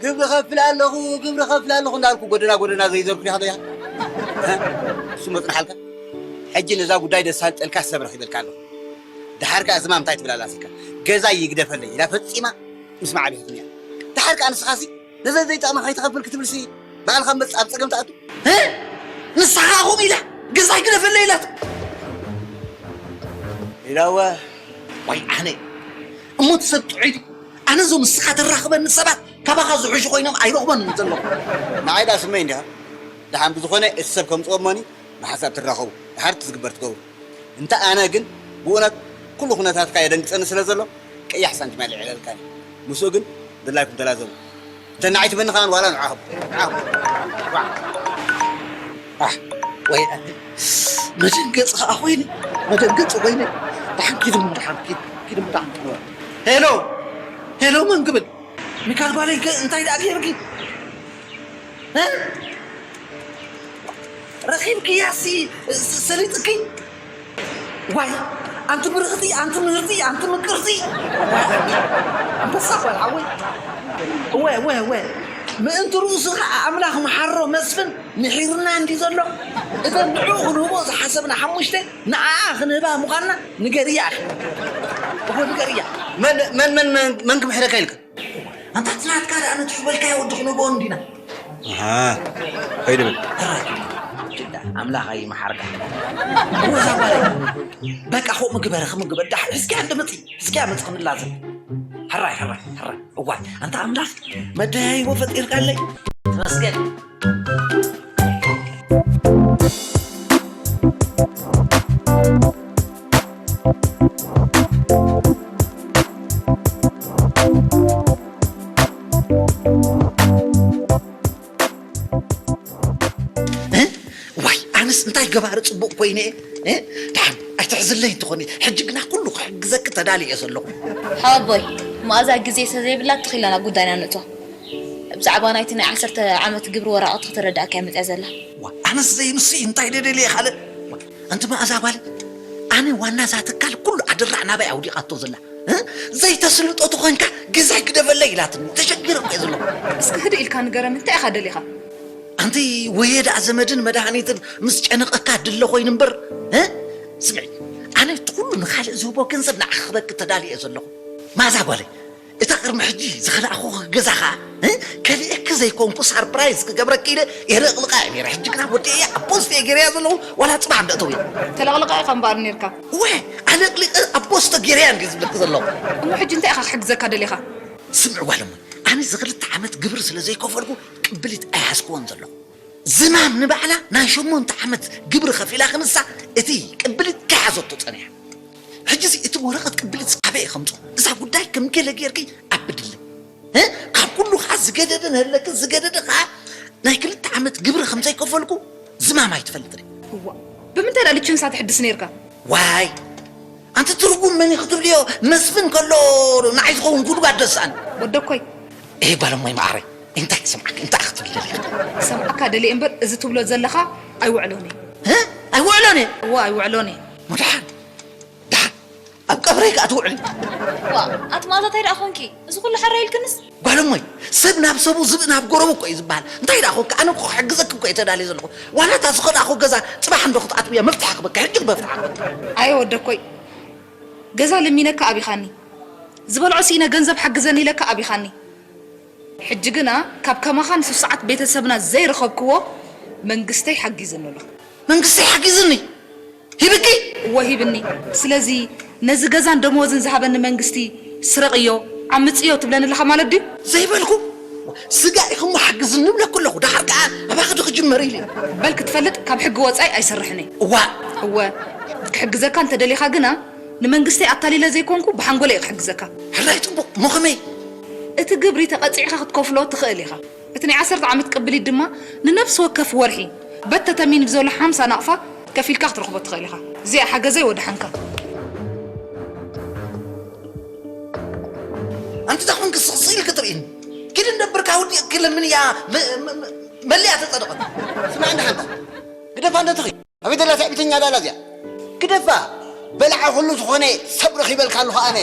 ግብሪ ከፍል ኣለኹ፣ ግብሪ ከፍል ኣለኹ እንዳልኩ ጎደና ጎደና ዘይዘርኩ ዲኻ ያ? እ? እሱ መጽናሓልካ? ሕጂ ነዛ ጉዳይ ደሳልጠልካ ሰብ ረኺበልካ ኣለኹ። ደሓር ከኣ ዝማም እንታይ ትብል ኣላ ሲካ? ገዛ ይግደፈለይ ኢላ ፈጺማ ምስማዕ ቤትኛ። ደሓር ከኣ ንስኻሲ ነዛ ዘይጠቕማ ከይትኸፍል ክትብልሲ ባዕልኻ መጽ-፣ ኣብ ጸገም ትኣቱ። እ? ንስኻ ከምኡ ኢላ ገዛ ይግደፈለይ ኢላት። ኢላዋ። ዋይ ኣነ። እሞ እቲ ሰብ ጥዑይ ድዩ? ኣነ እዞም ንስኻ ተራኽበኒ ሰባት ካባኻ ዝሕሹ ኮይኖም ኣይረኽቦን ዘለኹ። ንዓይ ደኣ ስመይ እንዲኻ። ደሓን ብዝኾነ እቲ ሰብ ከምጽኦ እሞኒ ብሓሳብ ትራኸቡ። ደሓር እቲ ዝግበር ትገብሩ። እንተ ኣነ ግን ብእውነት ኩሉ ኩነታትካ የደንግጸኒ ስለ ዘሎ ቀያሕ ሳንቲም ኣልዒለልካኒ። ምስኡ ግን ድላይኩም ተላዘቡ። እንተ ንዓይ ትመኒ ከኣ ዋላ ንዓኹም። ንዓኹም። ዋ። ኣሕ፣ ወይ ኣነ። መደንገጺ ከኣ ኮይኒ፣ መደንገጺ ኮይኒ። ደሓን ኪድ እሞ፣ ደሓን ኪድ፣ ኪድ እሞ፣ ደሓን ኪድ። ሄሎ፣ ሄሎ፣ መን ክብል? ሚካል ጓለይ ከ እንታይ ደኣ ገይርኪ? እ? ረኺብክያሲ ስ-፣ ሰሊጥኪ? ዋይ፣ ኣንቲ ብርኽቲ፣ ኣንቲ ምህርቲ፣ ኣንቲ ምቅርቲ። ኣንበሳ ጓል ሓወይ። እወ፣ እወ፣ እወ። ምእንቲ ርእሱ ኸዓ ኣምላኽ መሓሮ መስፍን ምሒሩና እንዲ ዘሎ። እተን ንዕኡ ክንህቦ ዝሓሰብና ሓሙሽተ ንዓኣ ክንህባ ምዃንና ንገርያ ኢኺ። እወ፣ ንገርያ። መን፣ መን፣ መን፣ መን፣ መን ክምሕረካ ኢልካ? ኣንታ እቲ ናትካ ደኣ ነቲ ዝበልካዮ ወዲ ክንህቦ እንዲና። ኣሃ፣ ከይዱ በል። ሕራይ፣ ችዳ፣ ኣምላኽ ኣይመሓርካ። ወዛ ጓለይ፣ በቃ፣ ከምኡ ግበረ፣ ከምኡ ግበረ። ዳ-፣ እስኪ ኣንተ መጺ፣ እስኪ ኣመጽ ክንላዘብ። ሕራይ፣ ሕራይ፣ ሕራይ። እዋይ፣ ኣንታ ኣምላኽ፣ መደያይቦ ፈጢርካለይ። ተመስገን። እ? ዋይ፣ ኣነስ እንታይ ገባሪ ጽቡቕ ኮይነ እየ? እ? ደሓን ኣይትሕዝለይ እንተኾነ፣ ሕጂ ግና ኩሉ ክሕግዘኪ ተዳልየ እየ ዘለኹ። ሓወቦይ፣ መኣዛ ግዜ ስለ ዘይብላ ትኽ ኢልና ናብ ጉዳይና ንእቶ። ብዛዕባ ናይቲ ናይ ዓሰርተ ዓመት ግብሪ ወረቐት ክተረድኣካ እያ መጽያ ዘላ። ዋ፣ ኣነስ ዘይንሱ እንታይ ደደልየ ካልእ? ዋ፣ ኣንቲ መኣዛ ጓል፣ ኣነ ዋና እዛ ትካል ኩሉ ኣደራዕ ናባይ ኣውዲቓቶ ዘላ። እ? ዘይተስልጦ ተኾንካ ገዛይ ግደፈለይ ኢላትኒ። ተሸጊረ እኮ እየ ዘለኹ። እስኪ ህድእ ኢልካ ንገረኒ፣ እንታይ ኢኻ ደሊኻ? ኣንቲ ወየ ደኣ ዘመድን መድሃኒትን ምስ ጨነቐካ ድለ ኮይኑ እምበር፣ እ? ስምዒ፣ ኣነ እቲ ኩሉ ንኻልእ ዝህቦ ገንዘብ ንዓኺ ክበኪ ተዳልየ እየ ዘለኹ። መኣዛ ጓለይ፣ እታ ቅድሚ ሕጂ ዝኸላእኹኺ ገዛ ኸኣ፣ እ? ከሊኤኪ ዘይኮንኩ ሳርፕራይዝ ክገብረኪ ኢለ የለቕልቓ እየ ነይረ። ሕጂ ግና ወዲኤያ ኣብ ፖስት እየ ገይረያ ዘለኹ፣ ዋላ ጽባሕ እንደ እተው እየ። ተለቕልቓ ኢኻ እምበኣር ነይርካ። እወ፣ ኣለቕሊቐ ኣብ ፖስቶ ገይረያ እንድየ ዝብለኪ ዘለኹ። እሞ ሕጂ እንታይ ኢኻ ክሕግዘካ ደሊኻ? ስምዒ ጓል እሞ፣ ኣነ እዚ ክልተ ዓመት ግብሪ ስለ ዘይከፈልኩ ቅብሊት ኣይሓዝክዎን ዘለኹ። ዝማም ንባዕላ ናይ ሸሞንተ ዓመት ግብሪ ከፊላ ክንሳ እቲ ቅብሊት ከይሓዘቶ ጸኒሓ። ሕጂሲ እቲ ወረቐት ቅብሊት ኣበይ ከምጽኦ? እዛ ጉዳይ ከም ገለ ጌርኪ ኣብድለ። እ? ካብ ኩሉ ኸዓ ዝገደደ ንህለኪ፣ ዝገደደ ኸዓ ናይ ክልተ ዓመት ግብሪ ከም ዘይከፈልኩ ዝማም ኣይትፈልጥን። እዋ፣ ብምንታይ ደኣ ልችንሳ ትሕድስ ነይርካ? ዋይ፣ ኣንቲ ትርጉም መን እዩ ክትብልዮ? መስፍን ከሎ ንዓይ ዝኸውን ጉድጓድ ደስኣን። ወደኮይ። ኤ ጓል እሞይ መዓረይ፣ እንታይ ክሰምዓካ? እንታይ ክትብል ደሊኻ? ክሰምዓካ ደልየ እምበር፣ እዚ ትብሎ ዘለኻ ኣይውዕሎን እዩ። እ? ኣይውዕሎን እየ? እዋ፣ ኣይውዕሎን እየ። መድሓን፣ ደሓን፣ ኣብ ቀብረይ ከኣ ትውዕሊ። ዋ፣ ኣቲ መኣዛ እንታይ ደኣ ኾንኪ? እዚ ኩሉ ሓራ ኢልክንስ? ጓል እሞይ፣ ሰብ ናብ ሰቡ ዝብኢ ናብ ጎረቡ እኮ እዩ ዝበሃል። እንታይ ደኣ ኾንኪ? ኣነ እኮ ክሕግዘኪ እኮ እየ ተዳልየ ዘለኹ። ዋላ እታ ዝኸዳእኹ ገዛ ጽባሕ እንዶ ክትኣትውያ መፍትሒ ክበኪ፣ ሕጂ መፍትሒ ክበኪ። ኣየ ወደኮይ፣ ገዛ ለሚነካ ኣቢኻኒ። ዝበልዖ ስኢነ ገንዘብ ሓግዘኒ ኢለካ ኣቢኻኒ። ሕጂ ግና ካብ ከማኻን ስሱዓት ቤተሰብና ዘይረኸብክዎ መንግስተይ ሓጊዝኒ ኣሎ። መንግስተይ ሓጊዝኒ? ሂብኪ? እወ ሂብኒ። ስለዚ ነዚ ገዛን ደመወዝን ዝሃበኒ መንግስቲ ስረቕዮ፣ ዓምጽዮ ትብለኒ ኣለኻ ማለት ድዩ? ዘይበልኩ። ስጋ ኢኹም ሓግዝኒ እብለኩ ኣለኹ። ደሓር ከኣ ኣባኺ ዶ ክጅመር ኢለ? በል ክትፈልጥ ካብ ሕጊ ወጻኢ ኣይሰርሕን እየ። እዋ። እወ። ክሕግዘካ እንተደሊኻ ግና ንመንግስተይ ኣታሊለ ዘይኮንኩ ብሓንጎለይ እየ ክሕግዘካ። ሕራይ ጽቡቕ። እሞ ከመይ? እቲ ግብሪ ተቐጺዕካ ክትከፍሎ ትኽእል ኢኻ። እቲ ናይ ዓሰርተ ዓመት ቅብሊት ድማ ንነፍሲ ወከፍ ወርሒ በተተሚን ብዘሎ ሓምሳ ናቕፋ ከፊልካ ክትረኽቦ ትኽእል ኢኻ። እዚኣ ሓገዘይ ወደሓንካ። ኣንቲ እዛ ኹን ክስቕስቕ ኢልክ ትርእኒ። ኪድ እንደብርካ ውዲቕኪ ለምን እያ መ-፣ መ-፣ መ-፣ መሊኣ ተጸደቐት። ስማዕ እንዳ ሓንታ። ግደፋ እንደ ትኺ። ኣበይ ደላ ትዕቢተኛ ዳላ እዚኣ? ግደፋ። በላዓ ኩሉ ዝኾነ ሰብ ረኺበልካ ኣለኹ ኣነ።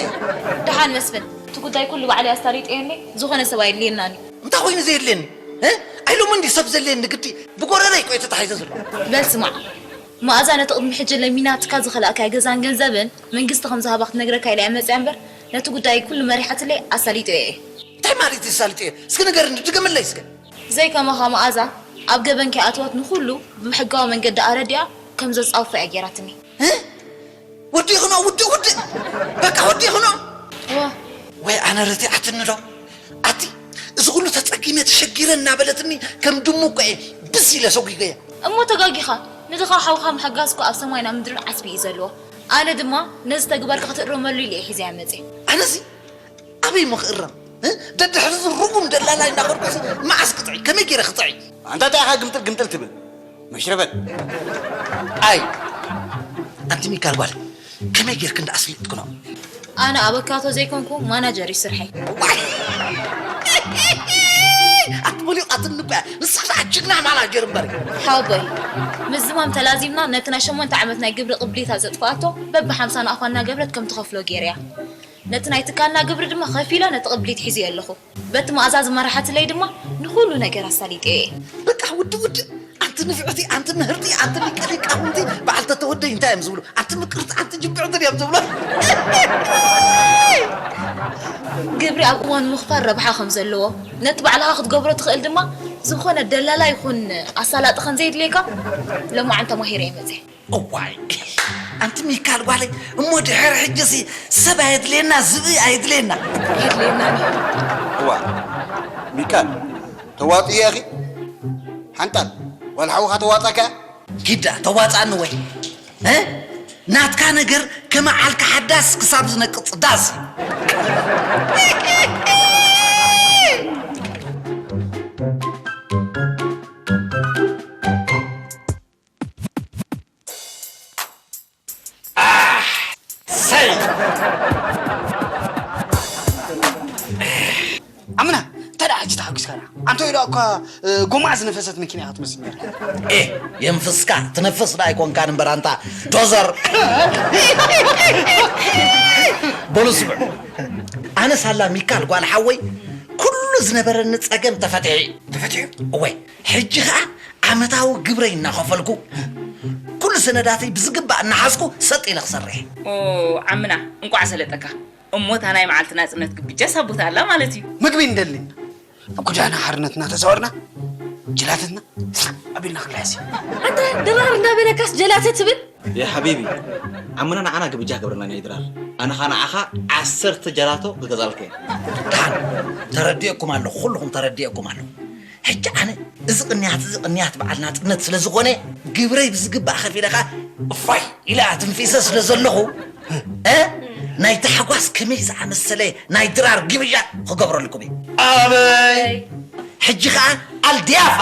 ደሓን መስፍን፣ እቲ ጉዳይ ኩሉ ባዕለይ ኣሳሊጠዮ እኔ፣ ዝኾነ ሰብ ኣየድልየናን እዩ። እንታይ ኮይኑ ዘየድልየኒ? እ? ኣይሎሚ እንዲ ሰብ ዘድልየኒ ግዲ ብጎረረይ እኮ እዩ ተታሒዘ ዘሎ። በል ስማዕ፣ መኣዛ ነቲ ቅድሚ ሕጂ ለሚናትካ ዝኸላእካዮ ገዛን ገንዘብን መንግስቲ ከም ዝሃባ ክትነግረካ ኢላ እያ መፅያ እምበር፣ ነቲ ጉዳይ ኩሉ መሪሓትለይ ኣሳሊጠዮ እየ። እንታይ ማለት እዩ ኣሳሊጠዮ? እስኪ ንገርኒ፣ ድገመለይ እስከ። ዘይከማኻ መኣዛ ኣብ ገበን ከይኣተወት ንኹሉ ብሕጋዊ መንገዲ ኣረዲኣ ከም ዘጻውፋ እያ ገይራትኒ። እ? ወዲእኽኖ፣ ውድእ፣ ውድእ። በቃ ወዲእኽኖ። እዋ። ወይ ኣነ ረቲዓትኒ ዶ? ኣቲ፣ እዚ ኩሉ ተጸጊመ ተሸጊረ እናበለትኒ ከም ድሙ እኮ እየ ብስ ኢለ ሰጒገያ። እሞ ተጋጊኻ። ንድኻ ሓውኻ ምሕጋዝ እኮ ኣብ ሰማይን ኣብ ምድርን ዓስቢ እዩ ዘለዎ። ኣነ ድማ ነዚ ተግባርካ ክትእረመሉ ኢለ እየ ሒዘያ መጽየ። ኣነሲ ኣበይ ምኽእረም? እ? ደድሕሪ እዚ ርጉም ደላላይ እናኸድኩሲ መዓስ ክጥዒ? ከመይ ገይረ ክጥዒ? ኣንታ እንታይ ኢኻ ግምጥል ግምጥል ትብል? መሽረፈት። ኣይ፣ ኣንቲ ሚካል ጓል፣ ከመይ ጌርክ እንዳ ኣስሊጥክኖ? ኣነ ኣበካቶ ዘይኮንኩ ማናጀር እዩ ስርሐይ። ዋይ! ኣንቲ በሊቕ ኣትንበያ፣ ንስኻ ጅግና ማናጀር እምበር። ሓወቦይ፣ ምስ ዝማም ተላዚምና ነቲ ናይ ሸሞንተ ዓመት ናይ ግብሪ ቅብሊታ ዘጥፍኣቶ በቢ ሓምሳ ናቕፋ እናገብረት ከም ትኸፍሎ ገይረያ። ነቲ ናይ ትካልና ግብሪ ድማ ከፊላ ነቲ ቅብሊት ሒዘዮ ኣለኹ። በቲ መኣዛ ዝመርሓትለይ ድማ ንኹሉ ነገር ኣሳሊጠዮ እየ። በቃ ውዲ ውዲ፣ ኣንቲ ንፍዕቲ፣ ኣንቲ ምህርቲ፣ ኣንቲ ሊቀ ሊቃውንቲ፣ በዓልቲ ተወደይ እንታይ እዮም ዝብሉ? ኣንቲ ምቅርቲ፣ ኣንቲ ጅብዕቲ ድዮም ዝብሉ? ግብሪ ኣብ እዋኑ ምኽፋል ረብሓ ከም ዘለዎ፣ ነቲ ባዕልኻ ክትገብሮ ትኽእል ድማ ዝኾነ ደላላ ይኹን ኣሳላጢ ከም ዘየድልየካ ሎማዓንቲ ተማሂረ እየ መፅየ። እዋይ ኣንቲ ሚካል ጓለይ፣ እሞ ድሕሪ ሕጂሲ ሰብ ኣየድልየና፣ ዝብኢ ኣየድልየና። የድልየና እዩ። እዋ ሚካል፣ ተዋፅዮ ኢኺ? ሓንጣል፣ ዋላ ሓውኻ ተዋፃካ? ኪዳ ተዋፃኒ ወይ? እ? ናትካ ነገር ከመ ዓልካ ሓዳስ ክሳብ ዝነቅፅ ዳስ እዩ። ኣሕ! ሰይ! ኣምና፣ እንታይ ደኣ ሕጂ ተሓጒስካ ደኣ? ኣንተ ወይ ደኣ እኳ፣ እ፣ ጎማኣ ዝነፈሰት መኪና ኢኻ ትመስል ነይርካ። ኤ፣ የንፍስካ፣ ትነፍስ ደኣ ኣይኮንካን እምበር ኣንታ ዶዘር። በሉ ስምዑ። ኣነ ሳላ ሚካል ጓል ሓወይ፣ ኩሉ ዝነበረኒ ጸገም ተፈቲሑ እዩ። ተፈቲሑ? እወ፣ ሕጂ ኸኣ ዓመታዊ ግብረይ እናኸፈልኩ፣ ኩሉ ሰነዳተይ ብዝግባእ እናሓዝኩ ሰጥ ኢለ ክሰርሕ እየ። ኦ፣ ዓምና፣ እንቋዕ ሰለጠካ። እሞ እታ ናይ መዓልቲ ናጽነት ግብጃ ሳቦት ኣላ ማለት እዩ። ምግቢ እንደሊ፣ ኣብ ጎዳና ሓርነትና ተዛወርና፣ ጀላተትና ሳዕ ኣቢልና ክንልሕስ እዩ። ኣንታ ድራር እንዳበለካስ ጀላተ ትብል? ያ ሓቢቢ፣ ዓምና ንዓና ግብጃ ክገብረና ኢና ድራር። ኣነ ኸኣ ንዓኻ ዓሰርተ ጀላቶ ክገዛልካ እየ። ደሓን፣ ተረዲኤኩም ኣለኹ፣ ኩልኹም ተረዲኤኩም ኣለኹ። ሕጂ ኣነ እዚ ቅንያት፣ እዚ ቅንያት በዓል ናጽነት ስለ ዝኾነ፣ ግብረይ ብዝግባእ ከፊለ ኸኣ እፎይ ኢለ ኣትንፊሰ ስለ ዘለኹ፣ እ? ናይ ታሕጓስ ከመይ ዝኣመሰለ ናይ ድራር ግብያ ክገብረልኩም እየ። ኣበይ? ሕጂ ኸኣ ኣልድያፋ።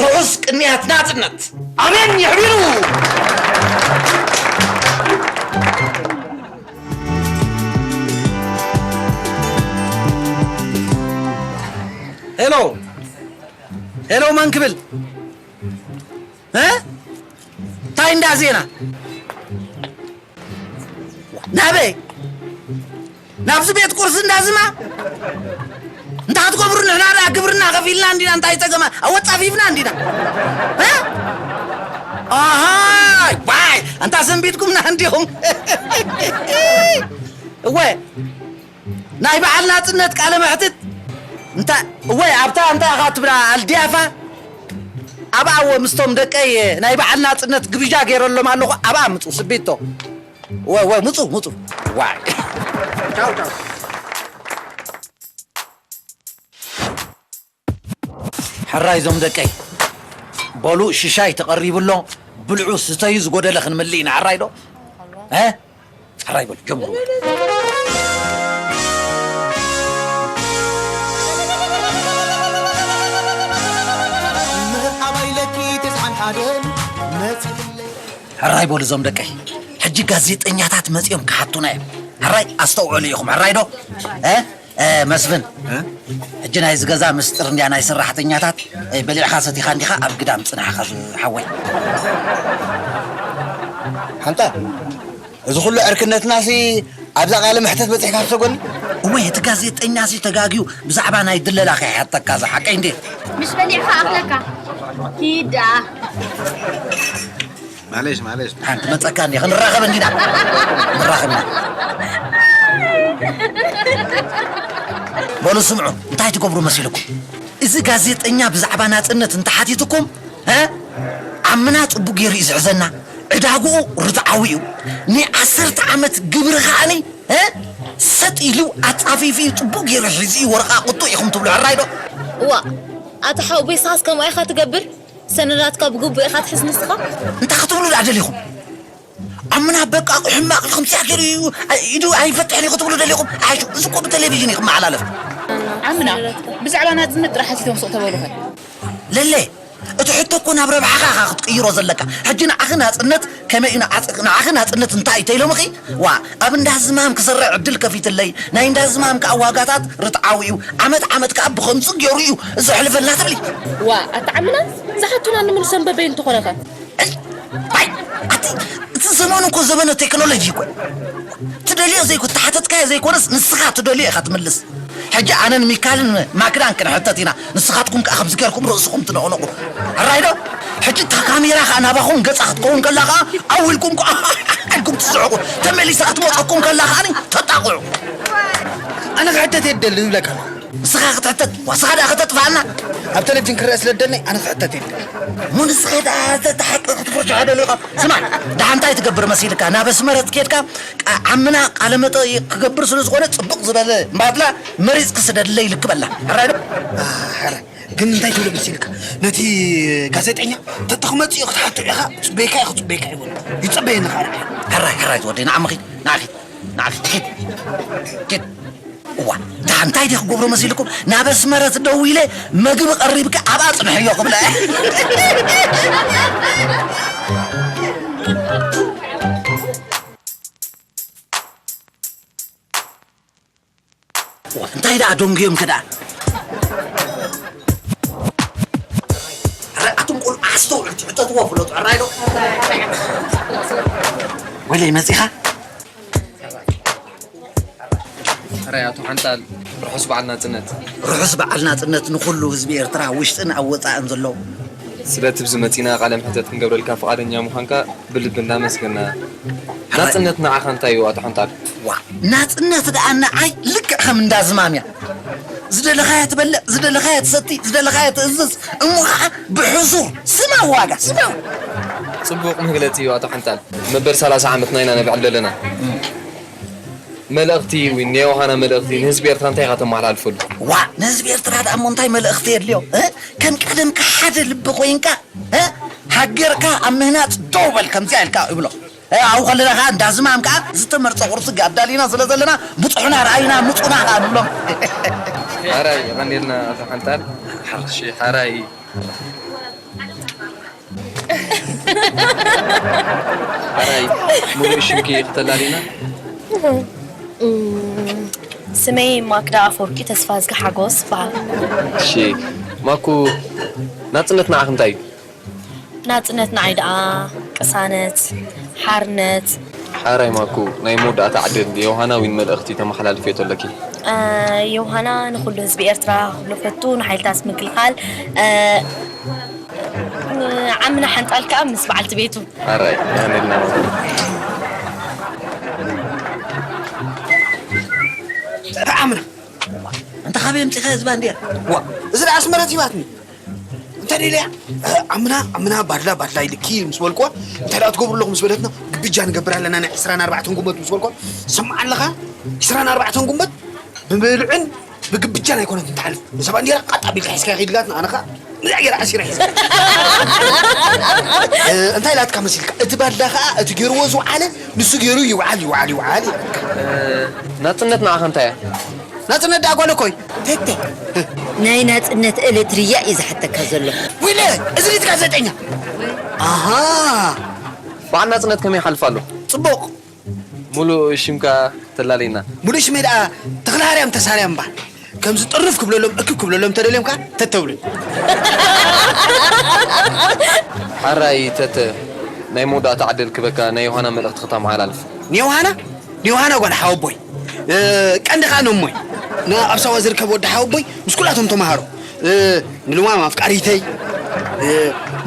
ርሑስ ቅንያት ናጽነት። ኣሜን የሕቢሩ። ሄሎ፣ ሄሎ፣ መን ክብል? እ? እንታይ እንዳ ዜና? ናበይ? ናብዚ ቤት ቁርሲ እንዳ ዝማ? እንታይ ክትገብሩ ንሕና ደኣ ግብርና ከፊልና እንዲና፣ እንታይ ጸገማ? ኣወጻፊፍና እንዲና። እ? ኣሃይ፣ ዋይ፣ ኣንታ ሰንቢድኩምና እንዲኹም። እወ፣ ናይ በዓል ናጽነት ቃለ መሕትት እንታ፣ እወ፣ ኣብታ እንታይ ኢኻ ትብላ ኣልዲያፋ? ኣብኣ እወ ምስቶም ደቀይ ናይ በዓል ናጽነት ግብዣ ገይረሎም ኣለኹ። ኣብኣ ምጹ ስቢቶ። እወ፣ እወ፣ ምጹ፣ ምጹ። ዋይ። ቻው፣ ቻው። ሕራይ እዞም ደቀይ። በሉ ሽሻይ ተቐሪቡ ኣሎ። ብልዑ ስተዩ ዝጎደለ ክንምልእ ኢና። ሕራይ ዶ? እ? ሕራይ በሉ፣ ጀምሩ። መርሓባ ኢለኪ ተስዓን ሓደን መጺእለይ። ሕራይ በሉ እዞም ደቀይ። ሕጂ ጋዜጠኛታት መጺኦም ክሓቱና እዮም። ሕራይ ኣስተውዕሉ ኢኹም። ሕራይ ዶ? እ? እ፣ መስፍን። እ? ሕጂ ናይዚ ገዛ ምስጢር እንድያ ናይ ሰራሕተኛታት። እ፣ በሊዕኻ ሰቲኻ እንዲኻ ኣብ ግዳም ጽናሕኻ ዝሓወይ። ሓንታ፣ እዚ ኩሉ ዕርክነትናሲ ኣብዛ ቃለ መሕተት በጺሕካ ክትሰጎኒ? እወ፣ እቲ ጋዜጠኛሲ ተጋግዩ ብዛዕባ ናይ ድለላ ከይሓተካ፣ እዚ ሓቀይ እንዴ? ምሽ በሊዕኻ ኣኽለካ። ኪዳ። ማለሽ፣ ማለሽ። ሓንቲ መጸካ እንዴ፣ ክንራኸብ እንዲና። ንራኸብ ኢና። በሉ ስምዑ፣ እንታይ ትገብሩ መሲልኩም? እዚ ጋዜጠኛ ብዛዕባ ናጽነት እንተሓቲትኩም፣ እ? ዓምና ጽቡቅ ገይሩ እዩ ዝሕዘና። ዕዳግኡ ርትዓዊ እዩ። ናይ ዓሰርተ ዓመት ግብሪ ከኣኒ፣ እ? ሰጥ ኢሉ ኣጻፊፊ ጽቡቅ ገይሩ ሒዙ እዩ፣ ወረቓ ቅጡ ኢኹም ትብሉ፣ ሕራይ ዶ? እዋ፣ ኣታ ሓው፣ ቤሳስ ከምኡ ኢኻ ትገብር? ሰነዳትካ ብግቡእ ኢኻ ትሕዝ ንስኻ? እንታይ ክትብሉ ደኣ ደሊኹም? ዓምና በቃ ሕማቕ ኢኹም፣ ሲያ ገይሩ እዩ፣ ኢዱ ኣይፈትሕን እዩ ክትብሉ ደሊኹም? ሓይሹ፣ እዚ እኮ ብቴሌቪዥን እዩ ክመሓላለፍ። ዓምና ብዛዕባ ናጽነት ጥራሕ ሓቲቶም ስቕ ተበሉኸ? ለለ፣ እቲ ሕቶ እኮ ናብ ረብሓኻ ኢኻ ክትቅይሮ ዘለካ። ሕጂ ንዓኺ ናጽነት ከመይ እዩ ንዓጽ-፣ ንዓኺ ናጽነት እንታይ እዩ ተኢሎምኺ? ዋ፣ ኣብ እንዳ ዝማም ክሰርሕ ዕድል ከፊትለይ፣ ናይ እንዳ ዝማም ከኣ ዋጋታት ርትዓዊ እዩ፣ ዓመት ዓመት ከኣ ብኸምዚ ገይሩ እዩ ዘሕልፈልና ትብሊ። ዋ፣ ኣታ ዓምና፣ ዝሓቱና ንምልሶም በበይ እንተኾነኸ? ኣይ፣ ኣይ፣ ኣቲ፣ እቲ ዘመኑ እኮ ዘመነ ቴክኖሎጂ እኮ። ትደልዮ ዘይኮ-፣ ተሓተትካዮ ዘይኮነስ ንስኻ ትደልዮ ኢኻ ትምልስ። ሕጂ ኣነን ሚካልን ማክዳን ክንሕተት ኢና፣ ንስኻትኩም ከኣ ከምዚ ጌርኩም ርእስኹም ትነቕንቑ። ሕራይ ዶ? ሕጂ እታ ካሜራ ከኣ ናባኹም ገጻ ክትከውን ከላ ከኣ ኣው ኢልኩም ከኣ ኢልኩም ትስሕቁ። ተመሊሳ ክትመጸኩም ከላ ከኣ ተጣቕዑ። ኣነ ክሕተት እየ ዝደሊ ዝብለካ ኣለኹ። ንስኻ ክትሕተት፣ ዋ፣ ንስኻ ደኣ ከተጥፍኣና። ኣብ ቴሌቪዥን ክረአ ስለ ዝደለይ ኣነ ክሕተት እየ ዝደሊ። እሞ ንስኻ ደኣ እቲ ሓቂ ክትፍርጆ ደሊኻ? ስማዕ፣ ደሓን እንታይ ትገብር መሲልካ? ናብ ኣስመረት ኬድካ፣ ቃ-፣ ዓምና ቃለ መጠይቕ ክገብር ስለ ዝኾነ ጽቡቕ ዝበለ ባድላ መሪጽ ክስደድለይ ይልክበላ። ሕራይ ዶ? ኣረ፣ ግን እንታይ ትብሎ መሲልካ? ነቲ ጋዜጠኛ፣ "ተተኽመጽእ ክትሓቶ ኢኻ፣ ጽበየካ ኢኻ፣ ጽበየካ" ይበሎ። ይጸበየኒ ኸኣ ንዓይ። ሕራይ፣ ሕራይ፣ ወደይ፣ ንዓመኺ፣ ንዓኺ፣ ንዓኺ፣ ኪድ፣ ኪድ። እዋ፣ ደሓን እንታይ ድየ ክገብሮ መሲልኩም? ናብ ኣስመረት ደዊለ፣ መግቢ ቀሪብካ፣ ኣብኣ ጽንሕዮ ክብላ። እንታይ ደኣ ደንጉዮም ከ ደኣ? ኣረ፣ ኣቱም ቆልዑ ኣስተውዕሉ፣ ትሕተትዎ ፍለጡ፣ ሕራይ ዶ? ወለይ መጺኻ? ሕራይ ኣቶ ሓንጣል፣ ርሑስ በዓል ናጽነት። ርሑስ በዓል ናጽነት ንኹሉ ህዝቢ ኤርትራ፣ ውሽጥን ኣብ ወጻእን ዘሎ። ስለቲ ብዚ መጺና ቃለ መሕተት ክንገብረልካ ፍቓደኛ ምዃንካ ብልቢ እንዳመስገና። ናጽነት ንዓኻ እንታይ እዩ ኣቶ ሓንጣል? ዋ፣ ናጽነት ደኣ ንዓይ ልክዕ ከም እንዳ ዝማም እያ። ዝደለኻዮ ትበልዕ፣ ዝደለኻዮ ትሰቲ፣ ዝደለኻዮ ትእዝዝ። እሞ ኸዓ ብሕሱር ስማዊ ዋጋ፣ ስማዊ። ጽቡቕ መግለጺ እዩ ኣቶ ሓንጣል። መበል ሰላሳ ዓመትና ኢና ነብዕል ዘለና። መልእኽቲ ወይ ናይ ዮሃና መልእኽቲ ንህዝቢ ኤርትራ እንታይ ኢኻ ተመሓላልፈሉ? ዋ፣ ንህዝቢ ኤርትራ ደኣ እሞ እንታይ መልእኽቲ የድልዮ? እ? ከም ቀደምካ ሓደ ልቢ ኮይንካ፣ እ? ሃገርካ ኣብ ምህናጽ ደው በል ከምዚኣ ኢልካ ይብሎ። እ፣ ኣብኡ ከለና ከኣ እንዳ ዝማም ከኣ ዝተመርጸ ቁርሲ ኣዳሊና ስለ ዘለና፣ ብጽሑና ረኣዩና፣ ምጹና ከኣ ንብሎም። ሓራይ፣ የቐንየልና ኣቶ ሓንጣል። ሓርሽ፣ ሓራይ። ሓራይ፣ ሙሉእ ሽምኪ ክተላሊና? እም፣ ስመይ ማክዳ ኣፈወርቂ ተስፋዝጊ ሓጎስ ይበሃል። እሺ፣ ማኩ፣ ናጽነት ንዓኺ እንታይ እዩ? ናጽነት ንዓይ ደኣ ቅሳነት፣ ሓርነት። ሓራይ ማኩ፣ ናይ መወዳእታ ዕድል ዮሃና ዊን መልእኽቲ ተመሓላልፍዮ ተለኪ። እ፣ ዮሃና ንኹሉ ህዝቢ ኤርትራ ክብሎ ፈቱ፣ ንሓይልታት ምክልኻል፣ እ፣ ዓምና ሓንጣል ከኣ ምስ በዓልቲ ቤቱ። ኣራይ፣ ኣነ ኢልና። ዓምና። እንተ ካበይ ኣምጺኻ ህዝባ እንድያ? ዋ፣ እዚ ደኣ ኣስመረት ሂባትኒ። እንተ ደልያ፣ እ፣ ዓምና፣ ዓምና ባድላ፣ ባድላ ኢልኪ ምስ በልኩዋ፣ እንታይ ደኣ ትገብሩ ኣለኹም ምስ በለትና፣ ግብጃ ንገብር ኣለና ናይ ዕስራን ኣርባዕተን ጉንበት ምስ በልኩዋ፣ ሰማዕ ኣለኻ? ዕስራን ኣርባዕተን ጉንበት ብብልዕን ብግብጃን ኣይኮነትን ትሓልፍ። እዛ ባንዴራ ቃጥ ኣቢልካ ሒዝካ ከይድ ኢላትና፣ ኣነ ኸኣ ነዛ ገይረ ኣሲረ ሒዘ። እ፣ እንታይ ኢላትካ መሲልካ? እቲ ባድላ ኸኣ፣ እቲ ገይርዎ ዝወዓለ፣ ንሱ ገይሩ ይውዓል፣ ይውዓል፣ ይውዓል። እ፣ ናጽነት ንዓኻ እንታይ እያ? ናጽነት ደኣ ጓል እኮ እዩ። ተተ፣ ናይ ናጽነት ዕለት ርያ እዩ ዝሓተካ ዘሎ። ወይለ፣ እዚ ሪት ጋዜጠኛ። ኣሃ። በዓል ናጽነት ከመይ ይሓልፍ ኣሎ? ጽቡቕ። ሙሉእ ሽምካ ተላልየና። ሙሉእ ሽመይ ደኣ ተኽለሃርያም ተሳርያም እምበኣር። ከምዚ ጥርፍ ክብለሎም፣ እክብ ክብለሎም ተደልዮም ከኣ ተተብሉኒ። ሓራይ ተተ፣ ናይ መወዳእታ ዕድል ክበካ ናይ ዮሃና መልእኽቲ ክተመሓላልፍ። ንዮሃና ንዮሃና ጓል ሓወቦይ ቀንዲ ከዓ ነሞይ፣ ኣብ ሳዋ ዝርከብ ወዲ ሓወቦይ ምስ ኩላቶም ተምሃሮ፣ ንልዋም ኣፍቃሪተይ፣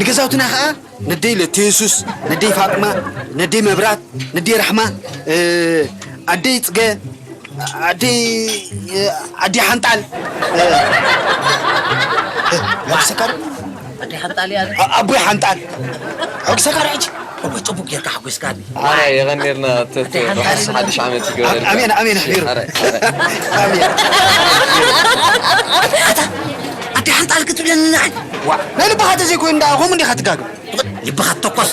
ንገዛውትና ከዓ ነደይ ለተየሱስ፣ ነደይ ፋጥማ፣ ነደይ መብራት፣ ነደይ ራሕማ፣ ኣደይ ፅገ፣ ኣደይ ኣደይ ሓንጣል፣ ሕጉሰካ ዶ? ኣቦይ ሓንጣል፣ ሕጉሰካ ዶ ሕጂ? እወ፣ ጽቡቅ ጌርካ ሓጒስካኒ። ኣረ የቐኔልና። ተሓሳስ ሓድሽ ዓመት ይግበረልካ። ኣሜን ኣሜን። ኣሕቢሩ። ኣታ ኣዴ ሓንጣል ክትብለኒ ንዓይ። ዋ፣ ናይ ልብኻ ተዘይኮይኑ ደኣ ከምኡ እንዲኻ ትጋገ። ልብኻ ትተኮስ።